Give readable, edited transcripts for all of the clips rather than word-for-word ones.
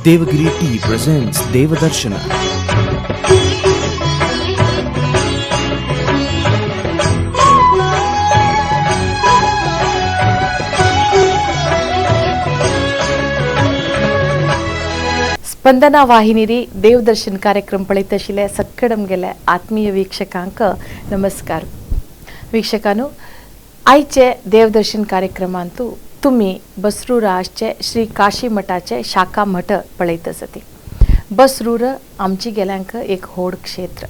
Devagiri Tea presents Devadarshana. Spandana वाहिनीरी देवदर्शन कार्यक्रम पळयत आशिल्ले सक्कड आमगेले आत्मीय वीक्षकांक नमस्कार. वीक्षकांनो, आयचे देवदर्शन कार्यक्रमांतू तुमी बसरूर आसचे श्री काशी मठाचे शाखा मठ पळयत आसती. बसरूर आमची गेल्यांक एक व्हड क्षेत्र,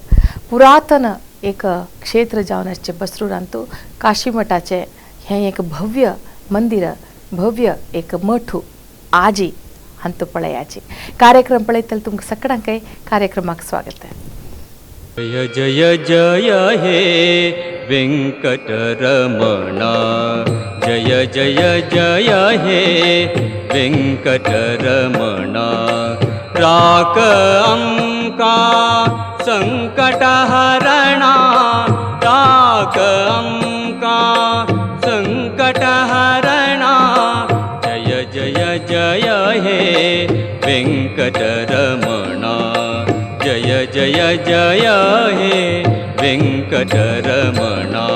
पुरातन एक क्षेत्र जावन आसचे बसरूरांतू काशी मठाचे हें एक भव्य मंदिर, भव्य एक मठू आजी अंतू पळयाची. कार्यक्रम पळयतले तुमकां सगळ्यांकय कार्यक्रमाक स्वागत. जय जय जय हे वेंकटरमणा, जय जय जय हे वेंकटरमणा. राक अंका संकटहरणा, राक अंका संकटहरणा, जय जय जय हे वेंकटरमणा, जय जय जय हे वेंकटरमणा.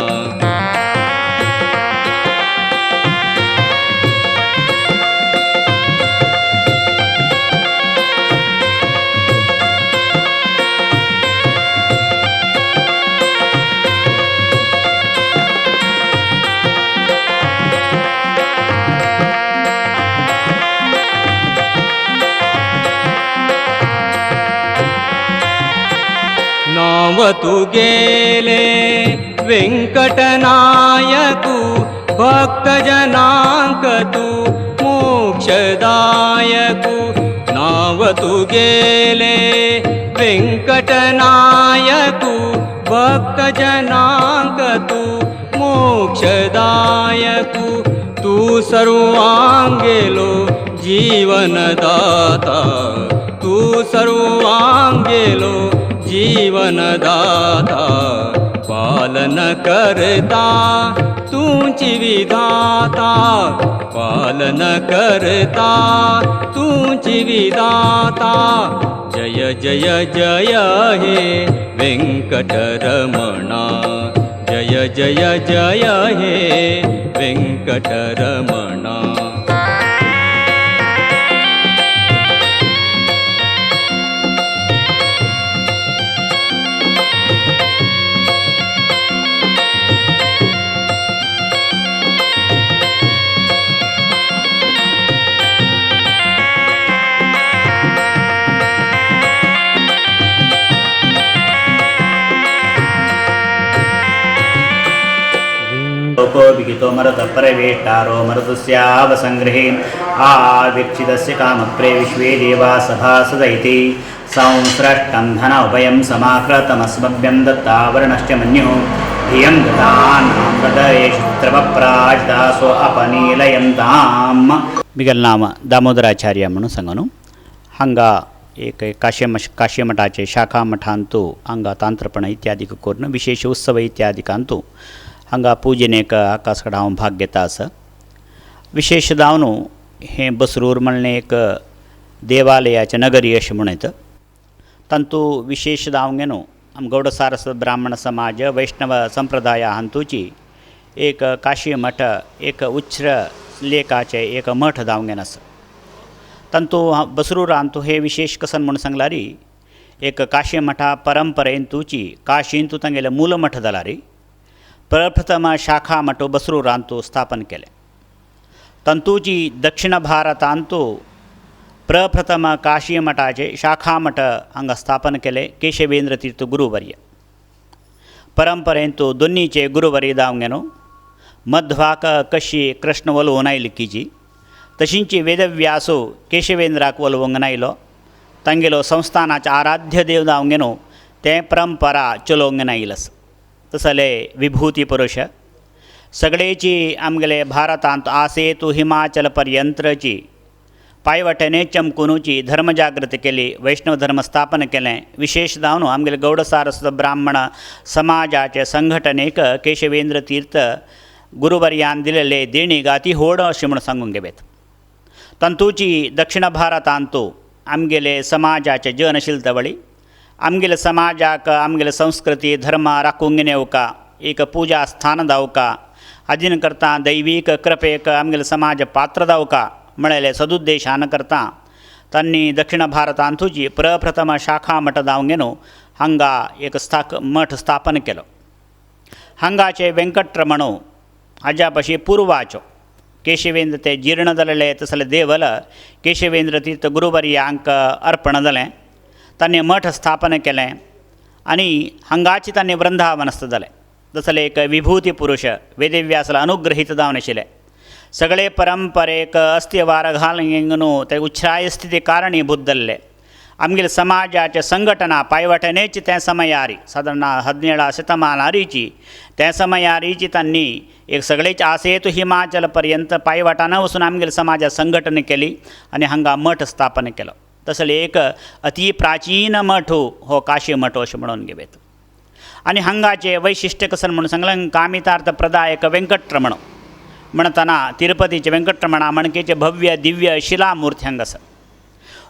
नाव तू गेले वेंकटनायकू, भक्तजनांक तू मोक्षदायकू. नाव तू गेले वेंकटनायकू, भक्तजनांक तू मोक्षदायकू. तू सर्वांगेलो जीवनदाता, तू सर्वांगेलो जीवनदाता. पालन करता तुची विधाता, पालन करता तुची विधाता. जय जय जय हे वेंकटरमणा, जय जय जय हे वेंकटरमणा. लोको विहितो मरुतः मरुतस्यावसंगृहे आवीक्षितस्य कामप्रे विश्वे देवा सभासद इति संसृष्टं धन उभयं समाकृतमस्मभ्यं दत्तावरणश्च मन्युः धियं ददानामृतयेषु त्रवप्राजदासो अपनीलयन्ताम्. मिगल नाम दामोदराचार्य म्हणून सांगून हांगा एक काशीमठाचे शाखा मठांतू हांगा तांत्रपण इत्यादी करून विशेष उत्सव इत्यादिकांतू हांगा पुजनेक आकास कडेन हांव भाग घेता आसा. विशेष जावन हें बसरूर म्हणलें एक देवालयाचें नगरी अशें म्हूण येता. तांतू विशेष जावन न्हू आम गौड सारस्वत ब्राह्मण समाज वैष्णव संप्रदाय हांतूची एक काशी मठ एक उच्च लेखाचें एक मठ जावन आसा. तांतू बसरूरांतू हे विशेष कसन म्हूण सांगलारी एक काशी मठा परंपरेंतूची काशींतू तांगेलें मूल मठ जालारी प्रप्रथम शाखा मठ बसरूरांतू स्थापन केलें. तंतूची दक्षिण भारतांतू प्रप्रथम काशी मठाचे शाखा मठ हांगा स्थापन केले केशवेंद्र तीर्थ गुरुवर्य. परंपरेंतू दोन्नीचे गुरुवर्य जावन न्हू मध्वाक कशी कृष्ण वलोवन आयली किजी तशींची वेदव्यासो केशवेंद्राक वलोवंक आयलो तांगेलो संस्थानाचे आराध्य देव जावन न्हू तें परंपरा चलोवंक आयिल्लें आसा. तसले विभूती पुरुष सगळेची आमगेले भारतांत आसेतू हिमाचल पर्यंत्रची पांयवटेने चमकुनूची धर्मजागृती केली, वैष्णव धर्म स्थापन केलें. विशेष जावन आमगेले गौड सारस्वत ब्राह्मण समाजाचे संघटनेक केशवेंद्र तीर्थ गुरुवर्यान दिलेले देणी गाती होड अशें म्हूण सांगूंक घेवेत. तांतूची दक्षिण भारतांतू आमगेले समाजाचे जनशिलतवळी आमगेले समाजाक आमगेले संस्कृती धर्म राखूंक नेवका एक पुजा स्थान दावका हाजीन करता दैवीक कृपेक आमगेले समाज पात्र दावका म्हळेले सदुद्देशान करता तांणी दक्षिण भारतांतूची प्रप्रथम शाखा मठ दावंगेनो हांगा एक मठ स्थापन केलो. हांगाचे वेंकटरमणो हाज्या पशी पुर्वाचो केशवेंद्र ते जीर्ण जालेले तसले देवल केशवेंद्र तीर्थ गुरुवर्यांक अर्पण जालें. तांणी मठ स्थापन केलें आनी हांगाचे तांणी वृंदावनस्थ जालें. तसले एक विभूती पुरुष वेदव्यासला अनुग्रहीत जावन आशिल्ले सगळे परंपरेक अस्थिवार घालून ते उच्छ्राय स्थिती कारणीभूत जाल्ले. आमगेले समाजाचे संघटना पायवाटेनेच त्या समयारी सादारण 17 शतमानारीची त्या समयारीची तांणी एक सगळेच आसेतु हिमाचल पर्यंत पायवाटान वचून आमगेले समाजा संघटन केली आनी हांगा मठ स्थापन केलो. तसले एक अति प्राचीन मठ हो काशी मठ अशें म्हणून घेवयत. आनी हांगाचे वैशिश्ट्य कशें म्हणून सांगलें कामितार्थ प्रदायक वेंकटरमण म्हणटना तिरुपतीचे वेंकटरमणा मणकेचे भव्य दिव्य शिलामूर्ती हांगा आसा.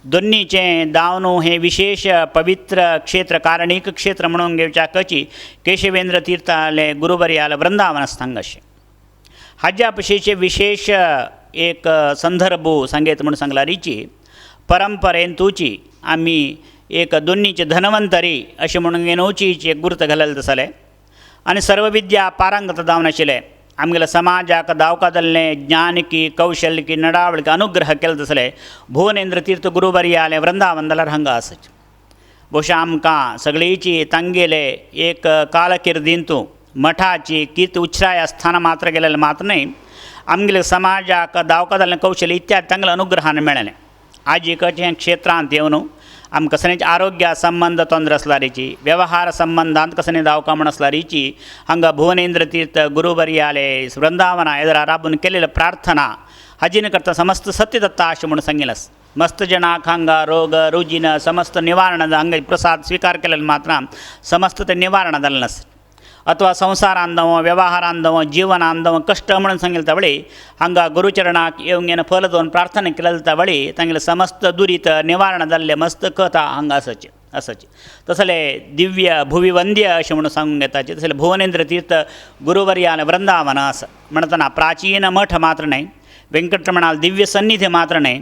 दोन्नीचें दावनो हें विशेष पवित्र क्षेत्र कारणीक क्षेत्र म्हणून घेवच्याकची केशवेंद्र तीर्थाले गुरुवर्याले वृंदावन हांगा अशें. हाज्या पशीचे विशेष एक संदर्भ सांगेत म्हणून सांगला रिची परंपरेन तुची आमी एक दोन्नीचे धनवंतरी अशें म्हणून घेवची एक गुर्त घालले तसले आनी सर्वविद्या पारंगत जावन आशिल्ले. आमगेल्या समाजाक दावका जाल्लें ज्ञानकी कौशल्यकी नडावळकी अनुग्रह केले तसले भुवनेंद्र तीर्थ गुरुवर्याले वृंदावन जाल्यार हांगा आसच. भोवशा आमकां सगळीची तांगेले एक कालकिर्दींतू मठाची कीर्त उच्छ्राय स्थान मात्र गेलेलें मात्र न्हय आमगेले समाजाक दावका जाल्लें कौशल्य इत्यादी तांगेले अनुग्रहान मेळ्ळें. आजिकचें क्षेत्रांत येवन आमकां कसलेंच आरोग्या संबंद तोंद्र आसल्यारीची व्यवहार संबंदांत कसलें दावका म्हण आसल्यारीची हांगा भुवनेंद्र तीर्थ गुरुवर्याले वृंदावना एदरा राबून केलेले प्रार्थना हाजीन करता समस्त सत्यदत्ता अशें म्हणून सांगिल्लें. मस्त जणांक हांगा रोग रुजीन समस्त निवारण हांगा प्रसाद स्विकार केलेले मात्र समस्त ते निवारण जालें नास. अथवा संवसारान जावं व्यवहारान जावं जिवनान जावं कश्ट म्हणून सांगिल्ले तवळी हांगा गुरुचरणाक येवन येवन फल जावन प्रार्थना केलेले तवळी तांगेले समस्त दुरीत निवारण जाल्ले मस्त कथा हांगा आसची आसची. तसले दिव्य भुविवंद्य अशें म्हणून सांगूंक घेताचे. तसले भुवनेंद्र तीर्थ गुरुवर्यान वृंदावन आसा म्हणटना प्राचीन मठ मात्र न्हय वेंकटरमणाल दिव्य सन्निधी मात्र न्हय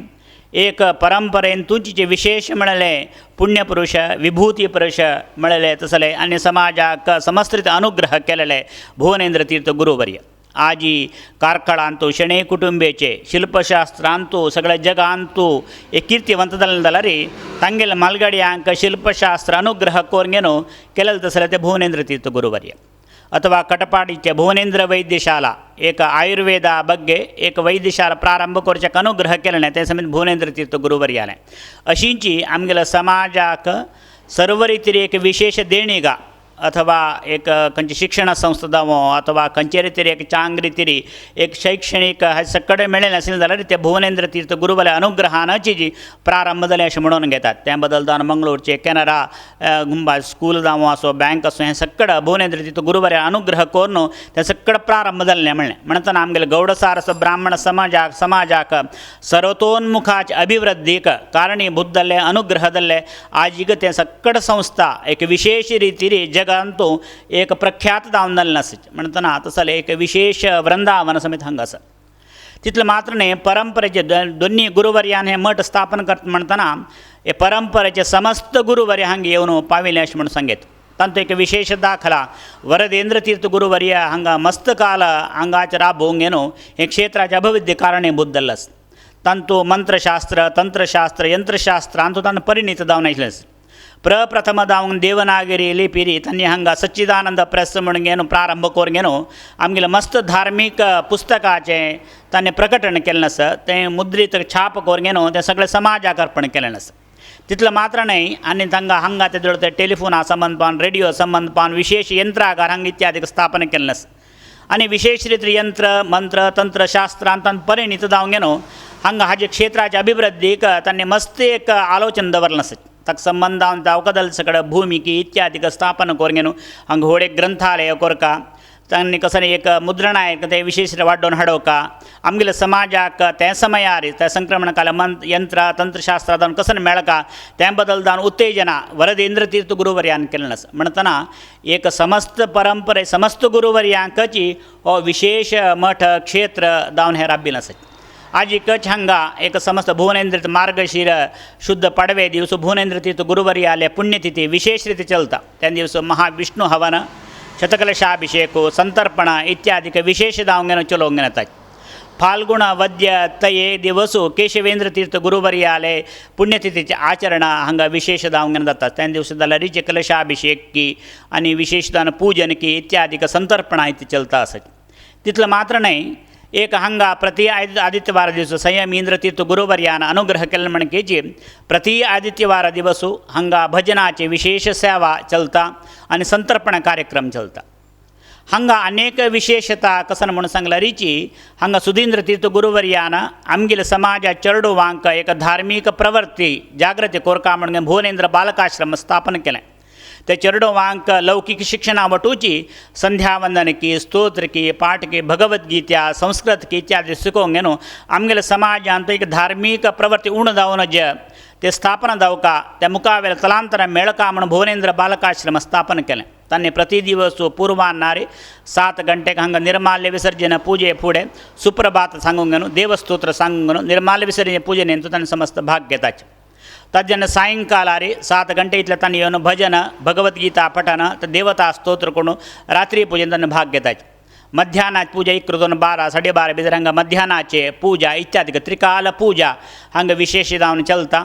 एक परंपरेन तुमचे विशेष म्हळेले पुण्यपुरुष विभूती पुरुष म्हळेले तसले आनी समाजाक समस्त अनुग्रह केलेले भुवनेंद्र तीर्थ गुरुवर्य. आजी कार्कळांतू शणै कुटुंबेचे शिल्पशास्त्रांतू सगळ्या जगांतू एक कीर्तिवंत जालें जाल्यार तांगेले मालगड्यांक शिल्पशास्त्र अनुग्रह कोरून केलेले तसले ते भुवनेंद्र तीर्थ गुरुवर्य. अथवा कटपाडीचे भुवनेंद्र वैद्यशाला एक आयुर्वेदा ಬಗ್ಗೆ एक वैद्यशाला प्रारंभ करच्याक अनुग्रह केलें ते समेत भुवनेंद्र तीर्थ गुरुवर्यालें. अशींची आमगेल्या समाजाक सर्व रितीर एक विशेष देणीगा अथवा एक खंयची शिक्षण संस्था जावं अथवा खंयचे रितीर एक चांग रितीर एक शैक्षणीक हे सगळें मेळ्ळें आसलें जाल्यार ते भुवनेंद्र तीर्थ गुरुवल्या अनुग्रहानाची जी प्रारंभ जालें अशें म्हणून घेतात. त्या बदल जावन मंगळूरचे केनरा गुंबा स्कूल जावं आसूं बँक आसूं हें सगळें भुवनेंद्र तीर्थ गुरुवर्या अनुग्रह करून तें सगळें प्रारंभ जाल्लें म्हणलें. म्हणटना आमगेले गौडसारस ब्राह्मण समाजाक सर्वतोन्मुखाचे अभिवृद्धीक कारणीभूत जाल्ले अनुग्रह जाल्ले आजीक तें सगळें संस्था एक विशेष रितीर जग अंतू एक प्रख्यात जावन जाल्लें आसा. म्हणटना तसलें एक विशेष वृंदावन समेत हांगा आसा. तितलें मात्र न्हय परंपरेचे दोन्ही गुरुवर्यान हें मठ स्थापन करता म्हणटना हे परंपरेचे समस्त गुरुवर्य हांगा येवन पाविल्ले अशें म्हणून सांगेत. तांचो एक विशेष दाखला वरदेंद्र तीर्थ गुरुवर्य हांगा मस्त काल हांगाचे राबोवंक येवन हें क्षेत्राचे अभिवृद्धी कारणीभूत जाल्लें आसा. तांतू मंत्रशास्त्र तंत्रशास्त्र यंत्रशास्त्र हातूंत तांकां परिणीत जावन आशिल्लें. प्रप्रथम जावन देवनागिरी लिपीरी तांणी हांगा सच्चिदानंद प्रेस म्हणून घेवन प्रारंभ करून घेवन आमगेले मस्त धार्मीक पुस्तकाचें तांणी प्रकटन केल्लें आसा. तें मुद्रीत छाप करून घेवन तें सगळें समाजाक अर्पण केल्लें आसा. तितलें मात्र न्हय आनी तांकां हांगा ते ते टेलिफोना संबंदपान रेडियो संबंदपान विशेष यंत्रागार हांगा इत्यादी स्थापन केल्लें आसा. आनी विशेष रिती यंत्र मंत्र तंत्र शास्त्रांत तांकां परिणीत जावन घेवन हांगा हाजे क्षेत्राच्या अभिवृद्धीक तांणी मस्त एक आलोचन दवरलें आसा. ताका संबंदान दावकदल सगळं भूमिकी इत्यादी स्थापन करून घेवन हांगा व्हड एक ग्रंथालय कोरका तांणी कसं एक मुद्रण आहे ते विशेष वाडोवन हाडोवका आमगेल्या समाजाक त्या समयार त्या संक्रमण काल यंत्र तंत्रशास्त्र दावन कसं मेळका त्या बदल दावन उत्तेजना वरदेंद्र तीर्थ गुरुवर्यान केलें आसा. म्हणटना एक समस्त परंपरे समस्त गुरुवर्यांकची हो विशेष मठ क्षेत्र दावन हे राबिल आसा. आजिकच हांगा एक समस्त भुवनेंद्र मार्गशीर शुद्ध पाडवे दिवस भुवनेंद्र तीर्थ गुरुवर्याले पुण्यतिथी विशेष रीती चलता. त्या दिवस महाविष्णू हवन शतकलशाभिषेक संतर्पण इत्यादिक विशेष दावंगेन चलोवंक येतात. फाल्गुण वद्य तये दिवस केशवेंद्र तीर्थ गुरुवर्याले पुण्यतिथीचे आचरण हांगा विशेष दावंगेन जाता. त्या दिवस जाल्यार कलशाभिषेक की आनी विशेष दान पूजन की इत्यादिक संतर्पण इति चलता आसत. तितलें मात्र न्हय एक हांगा प्रति आदित्यवार दिवस संयम इंद्र तीर्थ गुरुवर्यान अनुग्रह केले म्हणकेची प्रति आदित्यवार दिवस हांगा भजनाचे विशेष सेवा चलता आनी संतर्पण कार्यक्रम चलता. हांगा अनेक विशेषता कसन म्हणून सांगला रिची हांगा सुधींद्र तीर्थ गुरुवर्यान आमगेले समाजा चेडवांक एक धार्मीक प्रवृत्ती जागृती कोरका म्हणून भुवनेंद्र बालकाश्रम स्थापन केलें. ते चेडवांक लौकिक शिक्षणा वटूची संध्यावंदन की स्तोत्र की पाठ की भगवद्गीता संस्कृत की इत्यादी शिकोवंक न्हू आमगेले समाजांत एक धार्मीक प्रवृत्ती उण जावन जे ते स्थापना जावका त्या मुखावेले तलांतरां मेळका म्हणून भुवनेंद्र बालकाश्रम स्थापन केलें. तांणी प्रति दिवस पूर्वान्नारे 7 गंटेक हांगा निर्माल्य विसर्जन पूजे फुडें सुप्रभात सांगूंक न्हू देवस्तोत्र सांगूंक न्हू निर्माल्य विसर्जन पूजेन तांणी समस्त भाग घेताचे. तज्जन सायंकालारे 7 गंटे इतले तांणी येवन भजन भगवद्गीता पठन देवता स्तोत्र करून रात्री पूजेन तांणी भाग घेताचे. मध्यान्हात पूजा एक दोन 12 12:30 भितर हांगा मध्यान्हाचे पूजा इत्यादी त्रिकाल पूजा हांगा विशेष जावन चलता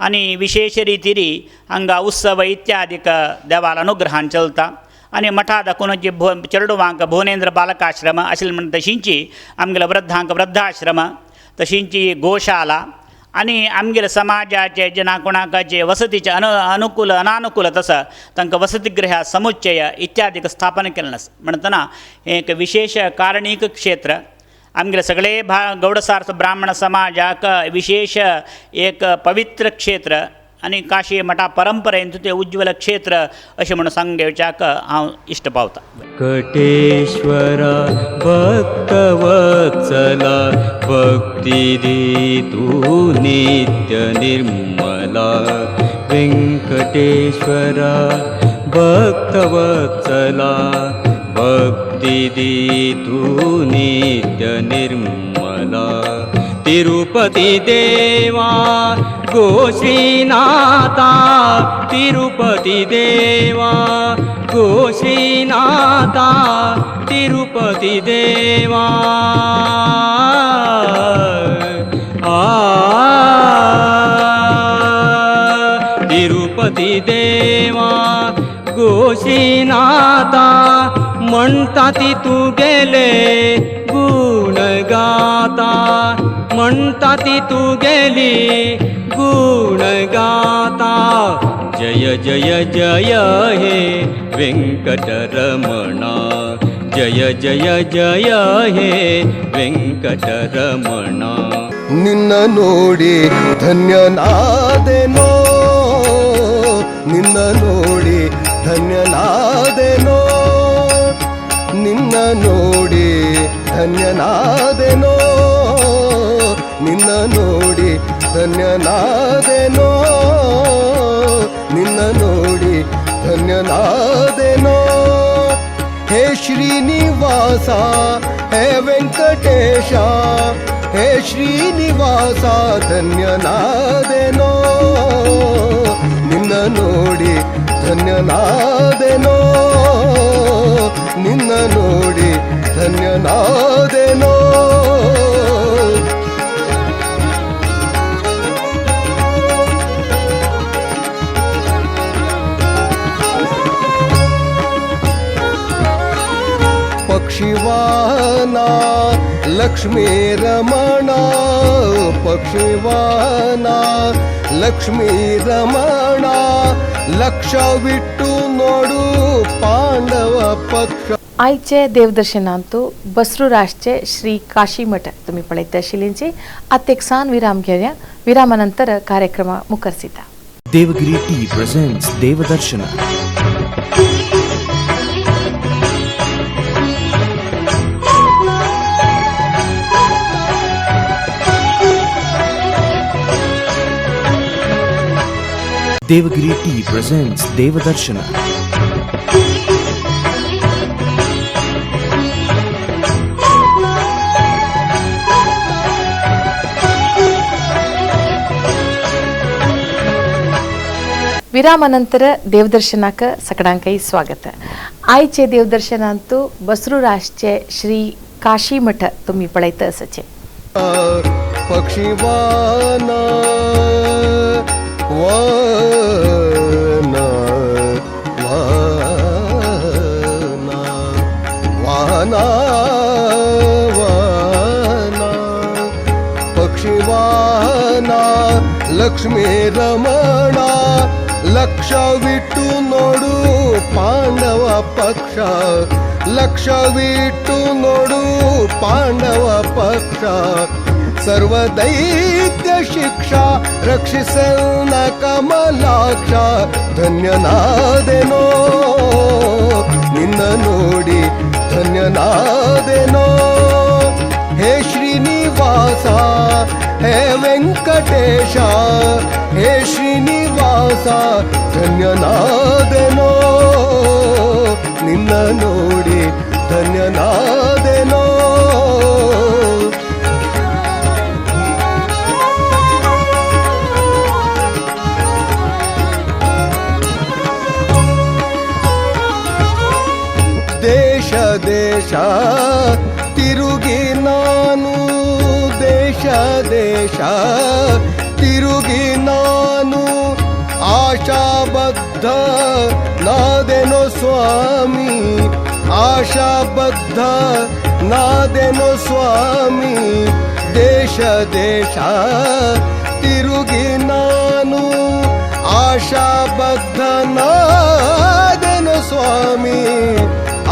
आनी विशेष रितीरी हांगा उत्सव इत्यादिक देवाल अनुग्रहान चलता. आनी मठा दाखोवन जी चेडवांक भुवनेंद्र बालकाश्रम आशिल्ले म्हण तशींची आमगेल्या वृद्धांक वृद्धाश्रम तशींची गोशाला आनी आमगेले समाजाचे जेन्ना कोणाक जे वसतीचे अनुकूल अनानुकूल तसं तांकां वसतीगृह समुच्चय इत्यादीक स्थापन केल्लें आसा. म्हणटना एक विशेष कारणीक क्षेत्र आमगेले सगळे गौडसार्थ ब्राह्मण समाजाक विशेष एक पवित्र क्षेत्र आनी काशी मठा परंपरेन तें उज्ज्वल क्षेत्र अशें म्हणून सांगच्याक हांव इश्ट पावता. कटेश्वरा भक्तवत्सला भक्ती दी तू नित्य निर्मला वेंकटेश्वरा भक्तवत्सला भक्ती दी तू नित्य निर्मला तिरुपती देवा गोश्रीनाथा तिरुपती देवा गोश्रीनाथा तिरुपती देवा आ तिरुपती देवा गोश्रीनाथा म्हणता ती तू गेले गुण गाता म्हणता ती तू गेली गुण गाता जय जय जय हे वेंकटरमणा जय जय जय हे वेंकटरमणा. ನಿನ್ನ ನೋಡಿ ಧನ್ಯನಾದೆನೋ ನಿನ್ನ ನೋಡಿ ಧನ್ಯನಾದೆನೋ ನಿನ್ನ ನೋಡಿ ಧನ್ಯನಾದೆನೋ ನಿನ್ನ ನೋಡಿ ಧನ್ಯನಾದೆನೋ ನಿನ್ನ ನೋಡಿ ಧನ್ಯನಾದೆನೋ. ಹೇ ಶ್ರೀನಿವಾಸ ಹೇ ವೆಂಕಟೇಶ ಹೇ ಶ್ರೀನಿವಾಸ ಧನ್ಯನಾದೆನೋ ನಿನ್ನ ನೋಡಿ ಧನ್ಯನಾದೆನೋ ನಿನ್ನ ನೋಡಿ ಧನ್ಯನಾದೆನೋ. ಪಕ್ಷಿವಾನ ಲಕ್ಷ್ಮೀ ರಮಣ ಪಕ್ಷಿವಾನ ಲಕ್ಷ್ಮೀ ರಮಣ ಲಕ್ಷವಿಟ್ಟು ನೋಡು ಪಾಂಡವ ಪಕ್ಷ. आयचे देवदर्शनांतु बसरूराजचे श्री काशी मठ तुम्ही पळयत आशिल्लींची आतां एक सान विराम घेवया. विरामानंतर कार्यक्रमा मुखरसिता. Devagiri tea presents Devadarshana. Devagiri Tea presents Devadarshana. ವಿರಾಮ ನಂತರ ದೇವದರ್ಶನಕ್ಕೆ ಸಕಡಾಂಕೈ ಸ್ವಾಗತ. आयचे देवदर्शनांतु बसरूराजचे श्री काशी मठ तुम्ही पळयत आसाचे. पक्षीवाना वाना वाना वाना वाना पक्षीवाना लक्ष्मी रमणा ಲಕ್ಷವಿಟ್ಟು ನೋಡು ಪಾಂಡವ ಪಕ್ಷ, ಲಕ್ಷವಿಟ್ಟು ನೋಡು ಪಾಂಡವ ಪಕ್ಷ, ಸರ್ವದೈತ್ಯ ಶಿಕ್ಷಾ ರಕ್ಷಿಸಲ್ನ ಕಮಲಾಕ್ಷ, ಧನ್ಯನಾದೆನೋ ನಿನ್ನ ನೋಡಿ ಧನ್ಯನಾದೆನೋ. ಹೇ ಶ್ರೀನಿವಾಸ ಹೇ ವೆಂಕಟೇಶ, ಹೇ ಶ್ರೀನಿವಾಸ ಧನ್ಯನಾದೆನೋ ನಿನ್ನ ನೋಡಿ ಧನ್ಯನಾದೆನೋ. ದೇಶ ದೇಶ ತಿರುಗಿ ನಾನು, ದೇಶ ದೇಶ ತಿರುಗಿ ನಾನು, ಆಶಾಬದ್ಧ ನಾದೆನೋ ಸ್ವಾಮಿ, ಆಶಾಬದ್ಧ ನಾದೆನೋ ಸ್ವಾಮಿ, ದೇಶ ದೇಶ ತಿರುಗಿ ನಾನು, ಆಶಾಬದ್ಧ ನಾದೆನೋ ಸ್ವಾಮಿ,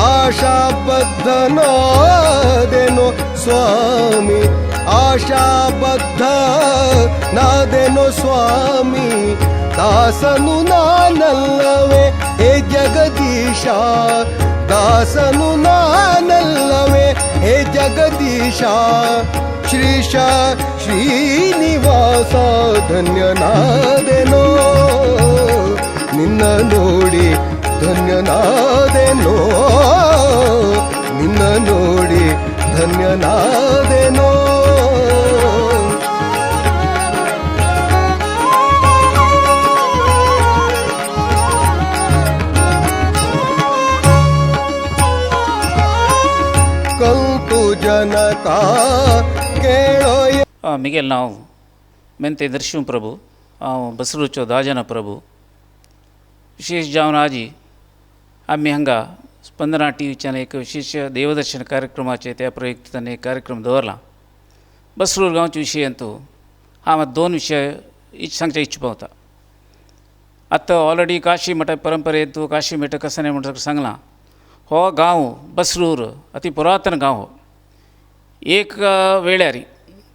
ಆಶಾಬದ್ಧ ನಾದೆನೋ ಸ್ವಾಮಿ, ಆಶಾಬದ್ಧ ನಾದೆನೋ ಸ್ವಾಮಿ, ದಾಸನು ನಾನಲ್ಲವೇ ಹೇ ಜಗದೀಶ, ದಾಸನು ನಾನಲ್ಲವೇ ಹೇ ಜಗದೀಶ, ಶ್ರೀಶ ಶ್ರೀನಿವಾಸ ಧನ್ಯನಾದೆನೋ ನಿನ್ನ ನೋಡಿ ಧನ್ಯನಾದೆನೋ, ನಿನ್ನ ನೋಡಿ ಧನ್ಯನಾದೆನೋ. ಕಂತು ಜನಕ ಕೇಳೋ. ಮಿಗೆಲ್ ನಾವು ಮೆಂತೆ ದರ್ಶಿವ ಪ್ರಭು, बसरूचो दाजन प्रभु, विशेष जावन आजी आमी हांगा स्पंदना टी व्हीच्यान एक विशेष देवदर्शन कार्यक्रमाचे त्या प्रयुक्तान एक कार्यक्रम दवरला. बसरूर गांवचे विशयांतू हांव आतां दोन विशय सांगचे इच्छा पावता. आतां ऑलरेडी काशी मठ परंपरेंतू काशी मठ कसाने म्हण सांगलां. हो गांव बसरूर अति पुरातन गांव हो. एक वेळार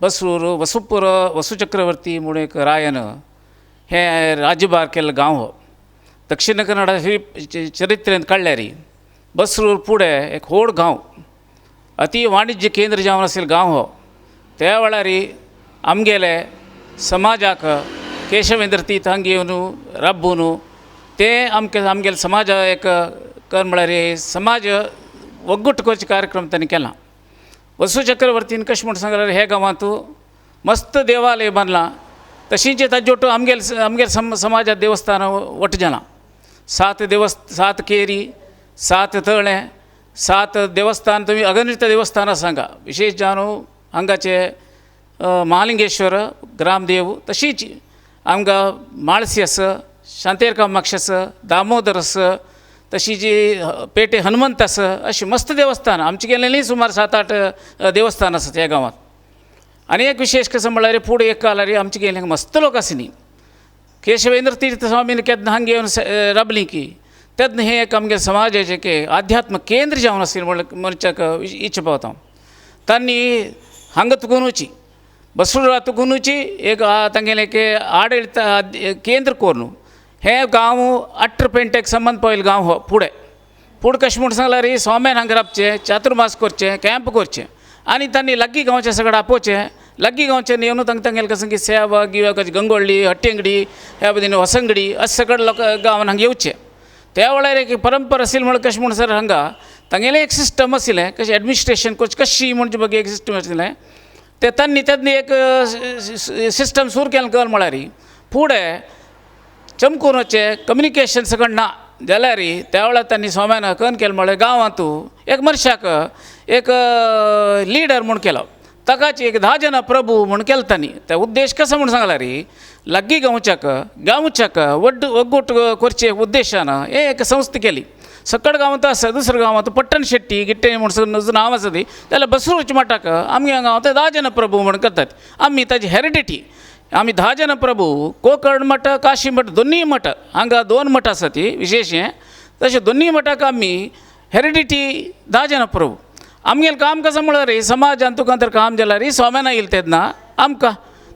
बसरूर वसुपूर वसुचक्रवर्ती म्हूण एक रायन हे राज्यभार केल्लो गांव हो. दक्षिण कन्नड ही चरित्रेंत काडल्यार बसरूर फुडें एक व्हड गांव, अति वाणिज्य केंद्र जावन आशिल्लो गांव हो. त्या वेळार आमगेले समाजाक केशवेंद्र तीर्थ हांगा येवन राबून ते आमकां आमगेले समाजा एक कर म्हळ्यार समाज ಒಗ್ಗಟ್ಟು करचे कार्यक्रम तांणी केला. वसु चक्रवर्तीन कशें म्हूण सांगल्यार हे गांवांत मस्त देवालय बांदलां, तशींच ताजे ಒಟ್ಟು आमगेले आमगेले समाजात देवस्थान ಒಟ್ಟು जालां. 7 केरी, 7 तळें, 7 देवस्थान, तुमी अगणित देवस्थान आसा हांगा. विशेष जावन हांगाचे महालिंगेश्वर ग्रामदेव, तशीच आमकां माळसी आसा, शांतेर कामाक्षी आसा, दामोदर आसा, तशी जी पेटे हनुमंत आसा, अशें मस्त देवस्थान आमचे गेल्लेलीं सुमार 7-8 देवस्थान आसा ह्या गांवांत. आनी एक विशेष कसो म्हळ्यार फुडें एक कालार आमचे गेल्ले मस्त लोक आसली. केशवेंद्र तीर्थ स्वामीन केन्ना हांगा येवन राबलीं की तेन्ना हें एक आमगे समाजाचें एक आध्यात्म केंद्र जावन आशिल्लें म्हळ्यार मनशाक इच्छा पावता. तांणी हांगा तुकुनूची बसरूरा तुकुनूची एक तांगेलें एक आडळीत केंद्र करून हे गांव 8 पेंटेक संबंद पळयलो गांव हो. फुडें फुडें कशें म्हूण सांगल्यार स्वाम्यान हांगा राबचें, चातुर्मास करचें, कॅम्प करचें आनी तांणी लागीं गांवचे सगळें आपोवचें लागीं गांवच्यान येवन तांकां तांगेले कसं की सेवा गिवा कशी गंगोळ्ळी हट्टी ह्या पद्दतीन ಹೊಸಂಗಡಿ अशें सगळे लोक गांवान हांगा येवचे. त्या वेळार एक परंपरा आशिल्ली म्हळ्यार कशें म्हणसर हांगा तांगेलें एक सिस्टम आशिल्लें कशें एडमिनिस्ट्रेशन कशी म्हणजे बघ एक सिस्टम आशिल्लें ते तांणी तेन्ना एक सिस्टम सुरू केलें कल म्हळ्यार फुडें चमकून कम्युनिकेशन सगळें ना जाल्यार त्या वेळार तांणी स्वाम्यान कन केलें म्हळ्यार गांवांत एक मनशाक एक लिडर म्हूण केलो. ताकाच एक 10 जाणां प्रभू म्हूण केलो तांणी. त्या उद्देश कसो म्हूण सांगला रे लागीं गांवच्याक गांवच्याक वड्ड ಒಗ್ಗೂಟ करचे उद्देशान हे एक संस्था केली. सकड गांवांत आसा दुसऱ्या गांवांत पट्टण शेट्टी गिट्टे म्हूण नांव आसा ती जाल्यार बसरूच मठाक आमगे गांवांत 10 जाणां प्रभू म्हूण करतात. आमी ताजी हेरिडिटी आमी 10 जाणां प्रभू कोकर्ण मठ काशी मठ दोनूय मठ हांगा 2 मठ आसा ती विशेश हें तशें दोनूय मठाक आमी हेरिडिटी 10 जाणां प्रभू. आमगेलें काम कसो म्हळ्यार रे समाजान तुका तर काम जाल्यार रे स्वाम्यान येयलें तेन्ना आमकां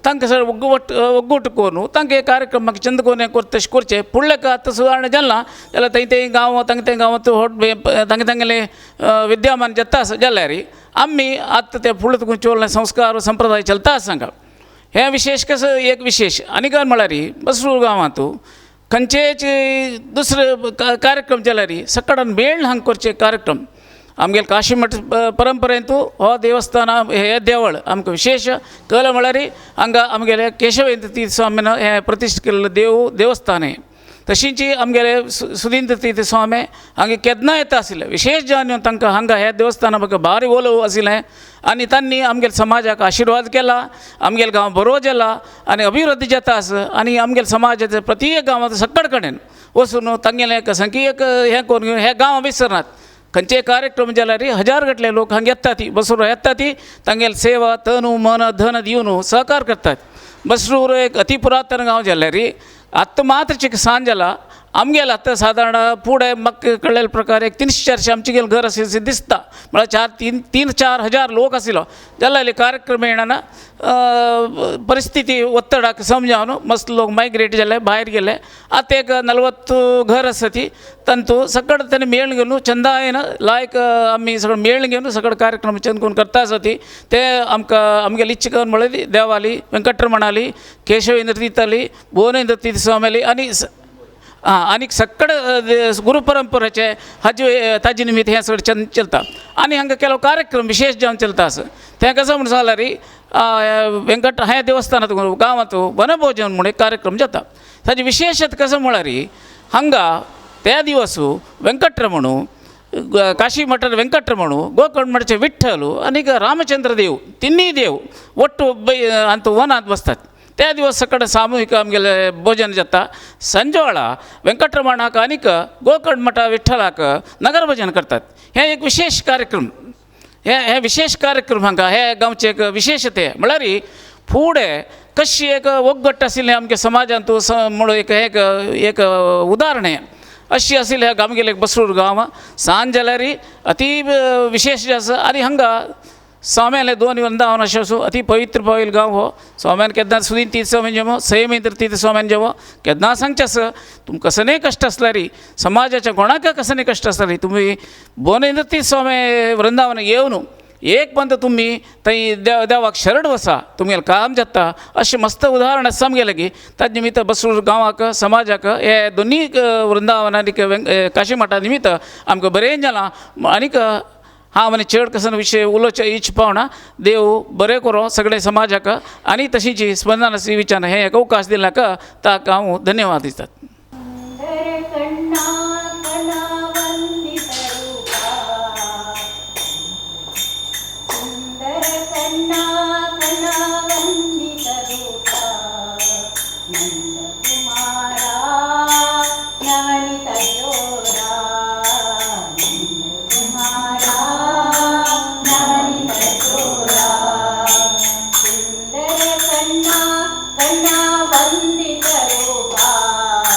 तांकां सगळें ಒಗ್ಗೂಟ करून तांकां कार्यक्रम मागीर चंद कोन करता तशें करचें. फुडलें आतां सुदारणा जालें ना जाल्यार थंय थंय गांव तांकां थंय गांवांत होट तांकां तांगेलें विद्यमान जाता आसा जाल्यार आमी आतां तें फुडलें तुका चोरलें संस्कार संप्रदाय चलता आसा हांगा. हें विशेश कसो एक विशेश आनी काय म्हळ्यार बसरूर गांवांत खंयचेच दुसरे कार्यक्रम जाल्यार सकाळन मेळ हांगा करचे कार्यक्रम. आमगेले काशी मठ परंपरेंतू हो देवस्थान हें देवळ आमकां विशेश कल म्हळ्यार हांगा आमगेले केशवेंद्र तीर्थ स्वामीन हें प्रतिश्ठा केल्लें देवस्थान हें. तशींच आमगेले सुधींद्र तीर्थ स्वामी हांगा केन्ना येता आशिल्ले विशेश जावन तांकां हांगा ह्या देवस्थाना म्हाका भारी ओलोव आशिल्लें आनी तांणी आमगेले समाजाक आशिर्वाद केला. आमगेले गांव बरो जाला आनी अभिवृद्धी जाता आसा आनी आमगेले समाजाचे प्रत्येक गांवांत सगळे कडेन वचून तांगेलें संकी एक हें करून हे गांव विसरनात. खंयचे कार्यक्रम जाल्यार हजार गटले लोक हांगा येतात बसरूर येतात तांगेले सेवा तनु मन धन दिवन सहकार करतात. बसरूर एक अति पुरातन गांव जाल्यार आतां मात्र चिक सांज जाला आमगेलें आतां सादारण फुडें म्हाका कळ्ळेले प्रकार एक 300-400 आमचे गेले घर अशें दिसता म्हळ्यार 3-4 हजार लोक आशिल्लो जाल्यार कार्यक्रम येणाना परिस्थिती ಒತ್ತಡಕ್ಕೆ समजावन मस्त लोक मायग्रेट जाले भायर गेले. आतां एक 40 घर आसा ती तांतू सगळें ताणें मेळ घेवन चंदायन लायक आमी सगळें मेळ घेवन सगळें कार्यक्रम चंद करून करता आसा ती ते आमकां आमगेली इच्छा म्हळ्यार देवाली वेंकटरमणाली केशवेंद्र तीर्थाली भुवनेंद्र तीर्थ स्वामीली आनी आनीक सगळे गुरू परंपरेचे हाजे ताजे निमित्त हें सगळें चंद चलता. आनी हांगा ಕೆಲವು कार्यक्रम विशेष जावन चलता आसा तें कसो म्हूण सांगल्यार वेंकट ह्या देवस्थानांत गांवांत वनभोजन म्हूण एक कार्यक्रम जाता. ताजी विशेशत कसो म्हळ्यार हांगा त्या दिवस वेंकटरमण काशी मठार वेंकटरमण गोकर्ण मठाचे विठ्ठल आनीक रामचंद्र देव तिन्ही देव ಒಟ್ಟು ಅಂತ वनांत बसतात. त्या दिवस सकाळ सामूहिक आमगेले भोजन जाता. संजवाळा वेंकटरमणाक आनीक गोकर्ण मठा विठ्ठलाक नगर भजन करतात. हें एक विशेष कार्यक्रम हे हे विशेष कार्यक्रम हांगा हे गांवचे एक विशेषते म्हळ्यार फुडें कशी एक ಒಗ್ಗಟ್ಟು आशिल्लें आमगे समाजांत म्हणून एक एक एक उदाहरण हें अशी आशिल्लें आमगेले एक बसरूर गांव सांज जाल्यार अती विशेष आसा. आनी हांगा स्वाम्याले दोन वृंदावन अशें आसूं अति पवित्र पवित्र गांव हो. स्वाम्यान केन्ना सुदीन तीर्थ स्वामी जेवो सयमेंद्र तीर्थ स्वाम्यान जेवो केन्ना सांगचें आसा तुमकां कसलेंय कश्ट आसल्यार समाजाच्या कोणाक कसलेंय कश्ट आसल्यार तुमी भुवनेंद्र तीर्थ स्वामी वृंदावन येवन एक पंत तुमी थंय देवाक शरण वसा तुमगेलें काम जाता अशें मस्त उदाहरण आसा आमगेलें की ताजे निमित्त बसरूर गांवाक समाजाक हे दोनूय वृंदावन आनी काशी मठा निमित्त आमकां बरें जालां. आनीक हांव आनी चड कसो विशय उलोवचे इच्छ पावना. देव बरें करूं सगळे समाजाक आनी तशीच स्पंदना विचार हे एक अवकाश दिल्याक ताका हांव धन्यवाद दितात. कन्ना वंदित रूपा।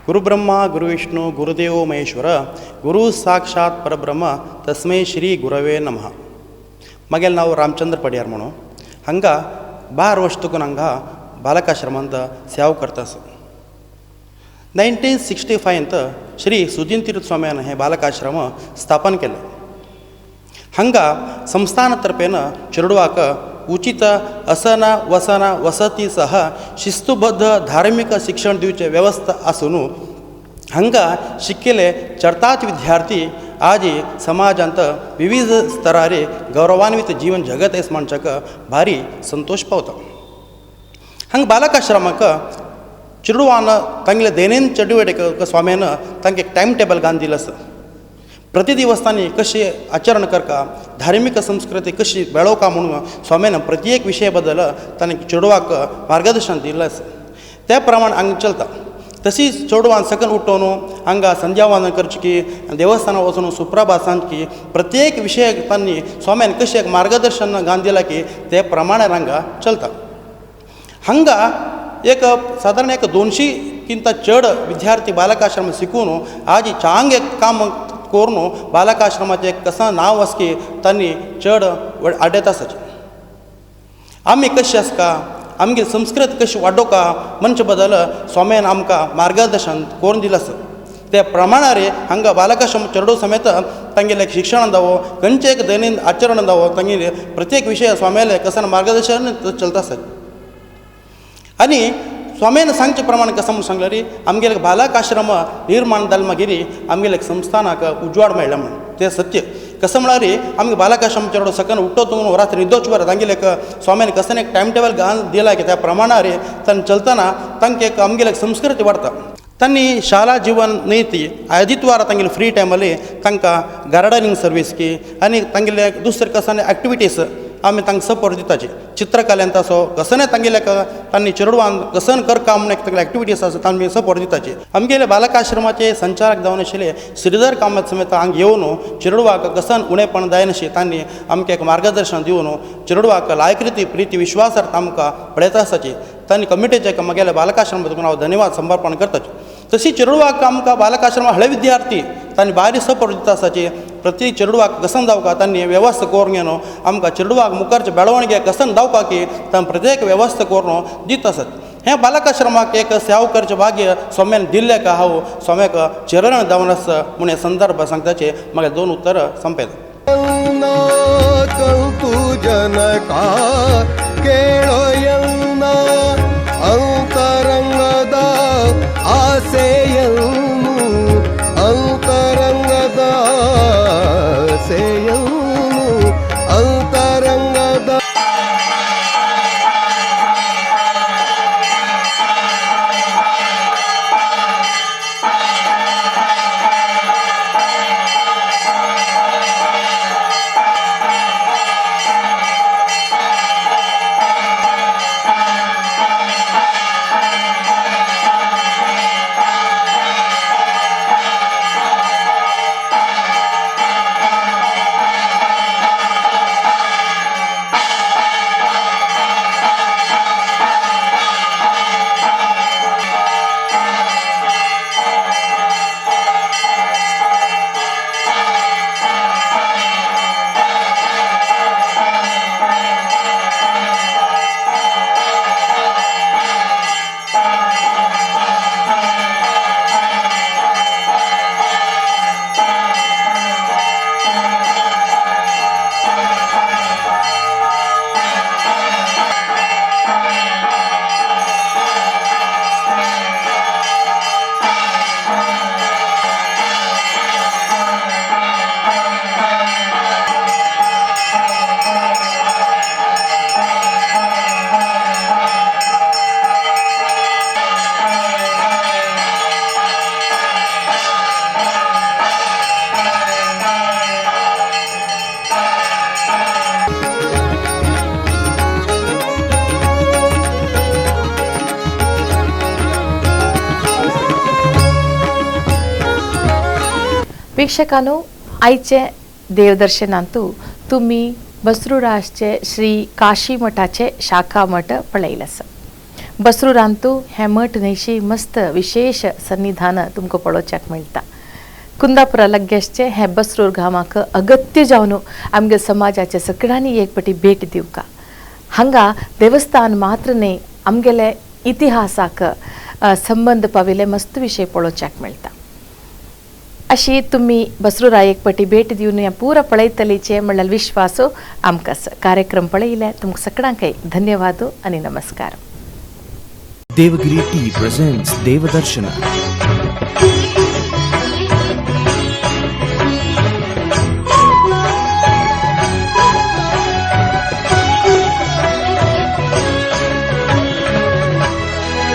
Guru Brahma Guru Vishnu Gurudevo Maheshwara ಗುರು ಸಾಕ್ಷಾತ್ ಪರಬ್ರಹ್ಮ ತಸ್ಮೈ ಶ್ರೀ ಗುರವೇ ನಮಃ. ಮಗೇಲ್ ನಾವು ರಾಮಚಂದ್ರ ಪಡಿಯಾರ್ ಮಣು ಹಂಗೆ ಬಾರ್ ವರ್ಷದಕ್ಕೂ ನಂಗೆ ಬಾಲಕಾಶ್ರಮ ಅಂತ ಸೇವೆ ಕರ್ತಾಸ. 1965 ಅಂತ ಶ್ರೀ ಸುಜಿನ್ ತೀರ್ಥ ಸ್ವಾಮಿಯನ್ನ ಹೇ ಬಾಲಕಾಶ್ರಮ ಸ್ಥಾಪನೆ केले. ಹಂಗೆ ಸಂಸ್ಥಾನ ತರ್ಪೇನ ಚರುಡುವಾಕ ಉಚಿತ ಅಸನ ವಸನ ವಸತಿ ಸಹ ಶಿಸ್ತುಬದ್ಧ ಧಾರ್ಮಿಕ ಶಿಕ್ಷಣ दिवचे व्यवस्था आसून हांगा शिकिल्ले चरताच विद्यार्थी आजी समाजांत विविध स्तरारे गौरवान्वित जीवन जगत एस म्हणच्याक भारी संतोष पावता. हांगा बालकाश्रमाक चेडवान तांगेले दैनंदिन चटुवटिके स्वाम्यान तांकां एक टायम टेबल घालून दिलें आसा. प्रति दिवस तांणी कशें आचरण करका, धार्मिक संस्कृती कशी बेळोवका म्हणून स्वाम्यान प्रत्येक विशया बद्दल तांणी चेडवाक मार्गदर्शन दिलें आसा. त्या प्रमाण हांगा चलता. तशीच चेडवान सकल उठोवन हांगा संध्यावंदन करचें की देवस्थानार वचून सुप्रभात सांजची प्रत्येक विशयाक तांणी स्वाम्यान कशें एक मार्गदर्शन घालून दिलां की ते प्रमाणे हांगा चलता. हांगा एक सादारण एक 200 किंता चड विद्यार्थी बालकाश्रम शिकून आज चांग एक काम करून बालकाश्रमाचें एक कसा नांव आसा की तांणी चड आड्यत आसाचें. आमी कशें आसका, आमगे संस्कृत कशी वाडोवका म्हणचे बदल स्वाम्यान आमकां मार्गदर्शन करून दिलां आसा. ते प्रमाणार हांगा बालकाश्रम चेडू समेत तांगेलें शिक्षण जावो, खंयचें एक दैनंदिन आचरण जावो, तांगेलें प्रत्येक विशय स्वाम्यालें कसन मार्गदर्शन चलता आसा. आनी स्वाम्यान सांगचे प्रमाण कसं म्हणून सांगलें री आमगेले बालकाश्रम निर्माण जालें मागीर आमगेले संस्थानाक उजवाड मेळ्ळा म्हण तें सत्य. कसं म्हळ्यार आमगे बालकाश्रम चेडो सकन उठ्ठो तूं रात्री न्हिदोच बरें तांगेले एक स्वाम्यान कसन एक टायम टेबल घालून दिलां की त्या प्रमाणार तांणी चलतना तांकां एक आमगेले संस्कृती वाडटा. तांणी शाळा जीवन न्हय ती आदित्वार तांगेले फ्री टायमाले तांकां गार्डनिंग सर्वीस की आनी तांगेले दुसरे कसन एक्टिविटीज आमी तांकां सपोर्ट दिताची. चित्रकलेंत असो कसने तांगेले तांणी चेडवान कसन करका म्हण एक तांगेले एक्टिविटीज आसा तांणी सपोर्ट दिताची. आमगेले बालकाश्रमाचे संचालक जावन आशिल्ले श्रीधर कामत समेत हांगा येवन चेडवाक कसन उणेपण जायनाशी तांणी आमकां एक मार्गदर्शन दिवन चेडवाक लायक रिती प्रिती विश्वासार्थ आमकां पळयता आसाची. तांणी कमिटीचे म्हगेले बालकाश्रम हांव धन्यवाद समर्पण करताची. तशी चेडवाक आमकां बालकाश्रमा हळे विद्यार्थी तांणी भारी सपोर्ट दिता आसाची. प्रति चेडवाक कसन जावका तांणी वेवस्था करून घेवन आमकां चेडवाक मुखारचे बेळवणगे कसन जावपा की तांणी प्रत्येक वेवस्था करून दित आसत. हें बालकाश्रमाक एक सेवा करचें भाग्य स्वाम्यान दिल्लें का हांव स्वाम्याक चरण जावन आसा म्हूण हे संदर्भ सांगताचे. म्हाका 2 उत्तर संपयता. जनका ಕೇಳೋಯನ್ನ ಅಂತರಂಗದ ಆಸೆಯನ್ನು ಅಂತರಂಗದ ಆಸೆಯನ್ನು ಅಂತರಂಗದ वीक्षकांनो, आयचे देवदर्शनांतू तुमी बसरुराजचे श्री काशी मठाचे शाखा मठ पळयलें आसा. बसरुरांतू हें मठ न्हयशी मस्त विशेष सन्निधान तुमकां पळोवच्याक मेळटा. कुंदापुरा लागीं हें बसरूर गांवाक अगत्य जावन आमगे समाजाचे सगळ्यांनी एक पटी भेट दिवका. हांगा देवस्थान मात्र न्हय, आमगेले इतिहासाक संबंद पाविल्ले मस्त विशय पळोवच्याक मेळटा. अशी तुमी बसरुरा एक पटी भेट दिवन हें पुरा पळयतलीचे म्हणल्यार विश्वास आमकां आसा. कार्यक्रम पळयले तुमकां सगळ्यांकय धन्यवाद आनी नमस्कार. Devagiri Tea presents Devadarshana.